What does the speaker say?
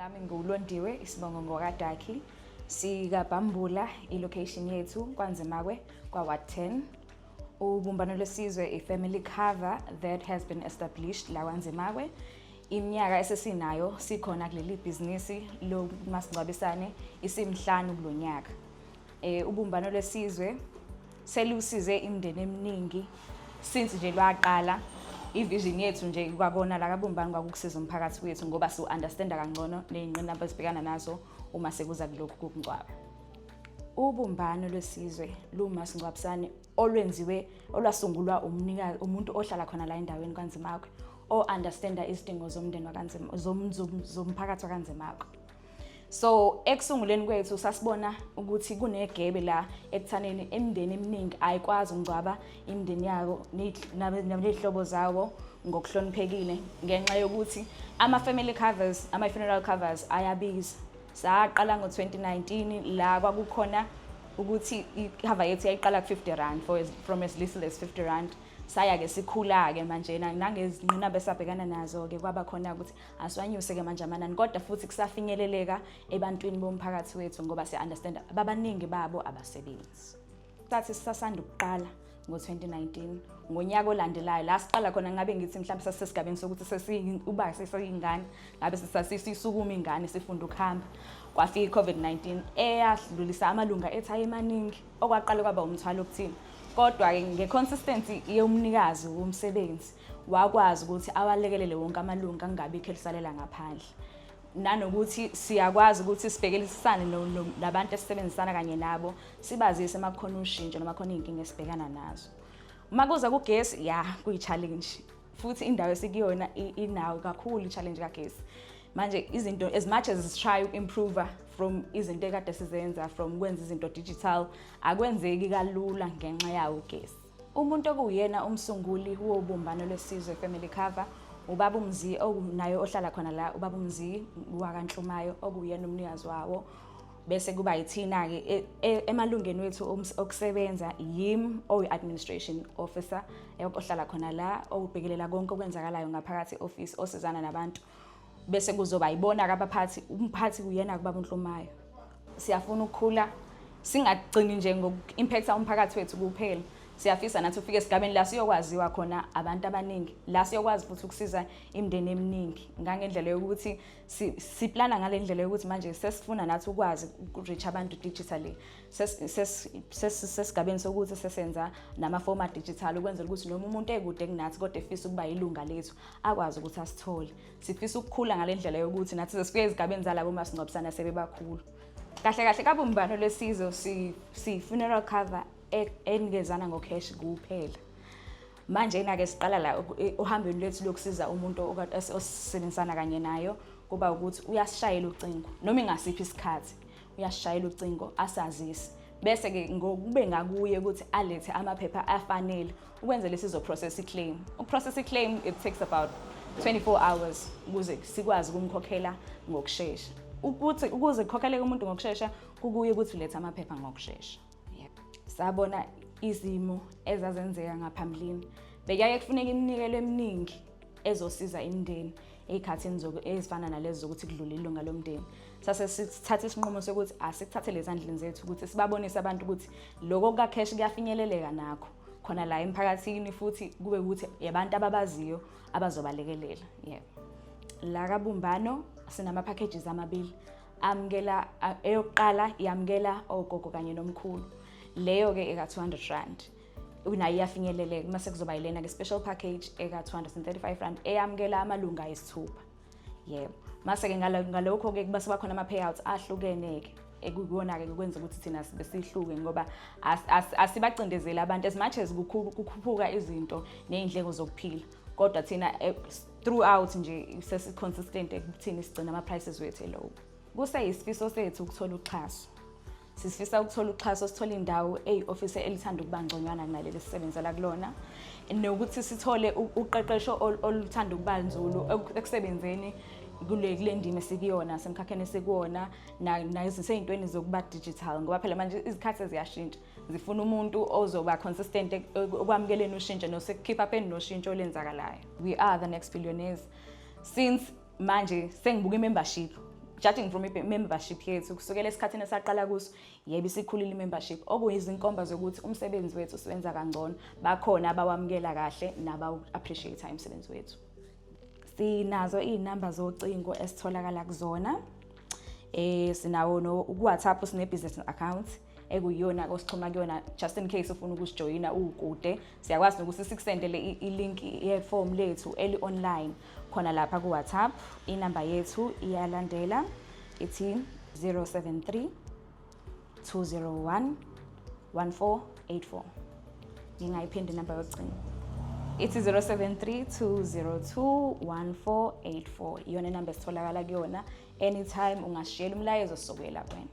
Lami nguLondiwe, isibongo ngokaDaki. Sikabhambula i-location yethu kwaNzimakwe kwa-Ward 10. Ubumbano Lwesizwe i-family cover that has been established la kwaNzimakwe. Iminyaka esesinayo sikhona kuleli bhizinisi lomasingcwabisane isimihlanu kulonyaka. Ubumbano Lwesizwe selusize imindeni eminingi since nje lwaqala. I-vision yethu nje kwakona la kaBumbano kwakukusiza umphakathi wethu ngoba siwu-understanda kangcono ney'ngqinamba esibhekana nazo uma sekuza kulokhu kokungcwaba. Ubumbano Lwesizwe lumasingcwabisane olwenziwe, olwasungulwa umnikazi, umuntu ohlala khona la endaweni kwaNzimakwe, o-understanda izidingo zomndeni wakanzima, zomphakathi waKaNzimakwe. So ekusunguleni kwethu sasibona ukuthi kunegebe la ekuthaneni imindeni eminingi ayikwazi ukungcwaba imindeni yabo ney'hlobo zawo ngokuhloniphekile ngenxa yokuthi ama-family covers, ama-funeral covers ayabiza. Saqala ngo-2019 la kwakukhona ukuthi i-cover yethu yayiqala ku-R50, from as little as R50. Saya-ke sikhula-ke manje nangezingqinamba esabhekana nazo-ke, kwaba khona ukuthi asiwanyuse-ke manje amanani, kodwa futhi kusafinyeleleka ebantwini bomphakathi wethu ngoba siya-understand babaningi babo abasebenzi. Sathi sisasanda ukuqala ngo-2019, ngonyaka olandelayo la siqala khona, ngabe ngithi mhlawumbe sasisesigabeni sokuthi uba sesiyingane, ngabe sisasisukuma ingane sifunda ukuhamba, kwafika i-COVID-19 eyadlulisa amalunga ethu ayemaningi, okwaqala kwaba umthwalo okuthini. Kodwa-ke nge-consistency yomnikazi womsebenzi wakwazi ukuthi awalekelele wonke amalunga, kungabikho elisalela ngaphandle, nanokuthi siyakwazi ukuthi sibhekelisisane nabantu esisebenzisana kanye nabo, sibazise uma kukhona ushintsho noma khona iy'nkinga esibhekana nazo. Uma kuza kugesi, ya, kuyi-challenge futhi indawo esikuyona inawo kakhulu i-challenge kagesi. Manje izinto, as much as try uku-improve from izinto ekade sizenza, from kwenza izinto digital, akwenzeki kalula ngenxa yawo ugesi. Umuntu okuwuyena umsunguli woBumbano Lwesizwe Family Cover ubaba uMzi, naye ohlala khona la, ubaba uMzi wakaNhlumayo, okuyena umnikazi wawo. Bese kuba yithina-ke emalungeni wethu okusebenza, yimi oyi-administration officer ohlala khona la, okubhekelela konke okwenzakalayo ngaphakathi e-office, osizana nabantu. Bese kuzoba yibona-ke abaphathi, umphathi kuyena kubaba uNhlumayo. Siyafuna ukukhula, singagcini nje ngoku-impacta umphakathi wethu kuphela. Siyafisa nathi ufike esigabeni la siyokwaziwa khona abantu abaningi, la siyokwazi futhi ukusiza imindeni eminingi ngangendlela yokuthi siplana ngale ndlela yokuthi manje sesifuna nathi ukwazi uku-reach abantu digitally. Sesigabeni sokuthi sesenza nama-form a-digital ukwenzela ukuthi noma umuntu ekude kunathi kodwa efisa ukuba yilunga lethu akwazi ukuthi asithole. Sifisa ukukhula ngale ndlela yokuthi nathi sesifike ezigabeni zalabo masingcwabisana sebebakhulu. Kahle kahle kaBumbano Lwesizwe si-funeral cover enikezana ngo-cash kuphela. Manje-ke siqala la ohambweni lwethu lokusiza umuntu osebenzisana kanye nayo, kuba ukuthi uyasishayela ucingo noma ingasiphi isikhathi, uyasishayela ucingo asazise, bese-ke ngokube ngakuye ukuthi alethe amaphepha afanele ukwenzela sizo-process i-claim. Uku-process i-claim, it takes about 24 hours ukuze sikwazi ukumkhokhela ngokushesha. Ukuthi ukuze kukhokheleke umuntu ngokushesha kukuye ukuthi ulethe amaphepha ngokushesha. Yeah. Sabona izimo ezazenzeka ngaphambilini, bekuyaye kufuneka iminikelo eminingi ezosiza imindeni ey'khathini ezifana nalezi zokuthi kudlule ilunga lomndeni. Sase sithatha isinqumo sokuthi asikuthathele ezandleni zethu ukuthi sibabonise abantu ukuthi lokho kuka-cash kuyafinyeleleka nakho khona la emphakathini, futhi kube ukuthi abantu ababaziyo abazobalekelela. Yebo, la kaBumbano sinama-packages amabili amukela. Eyokuqala yamukela ogogo kanye nomkhulu, leyo-ke eka-R200, nayo iyafinyeleleka. Mase kuzoba yilena-ke special package eka-R235 eyamukela amalunga ayisithupha. Yebo, mase-ke ngalokho-ke kuba sebakhona ama-payouts ahlukene-ke, ekuyiwona-ke kwenza ukuthi thina sibe sihluke ngoba asibacindezeli abantu. As much as kukhuphuka izinto ney'ndleko zokuphila, kodwa thina throughout nje sesi-consistent ekuthini sigcina ama-prices wethu e-low. Kuseyisifiso sethu ukuthola uxhaso. Sifisa ukuthola uxhaso, sithole indawo eyi-ofisi elithanda ukuba ngconywana kunaleli esisebenzela kulona, nokuthi sithole uqeqesho oluthanda ukuba nzulu ekusebenzeni kule ndima esikuyona, semkhakheni esikuwona, nasey'ntweni zokuba digital, ngoba phela manje izikhathi ziyashintsha, zifuna umuntu ozoba consistent ekwamukeleni ushintsho nosekukhipha pheni noshintsho olenzakalayo. We are the next billionaires since manje sengibuka i-membership. Judging from i-membership yethu kusukela esikhathini esaqala kuso, yebo, isikhulile i-membership, okuyizinkomba zokuthi umsebenzi wethu usebenza kangcono. Bakhona abawamukela kahle nabawu-appreciate umsebenzi wethu. Sinazo iy'namba zocingo esitholakala kuzona. Sinawo no ku-WhatsApp, sine business account ekuyiyona osixhuma kuyona, just in case ufuna ukusijoyina ukude. Siyakwazi nokuthi sikusendele i-link ye-form lethu eli-online khona lapha ku-WhatsApp. Inamba yethu iyalandela, ithi 073 201 1484. Ngingayiphinda inamba yocingo, ithi 073 202 1484. Iyona inamba esitholakala kuyona. Anytime ungashiyela umlayezo, sizokuyela kuwena.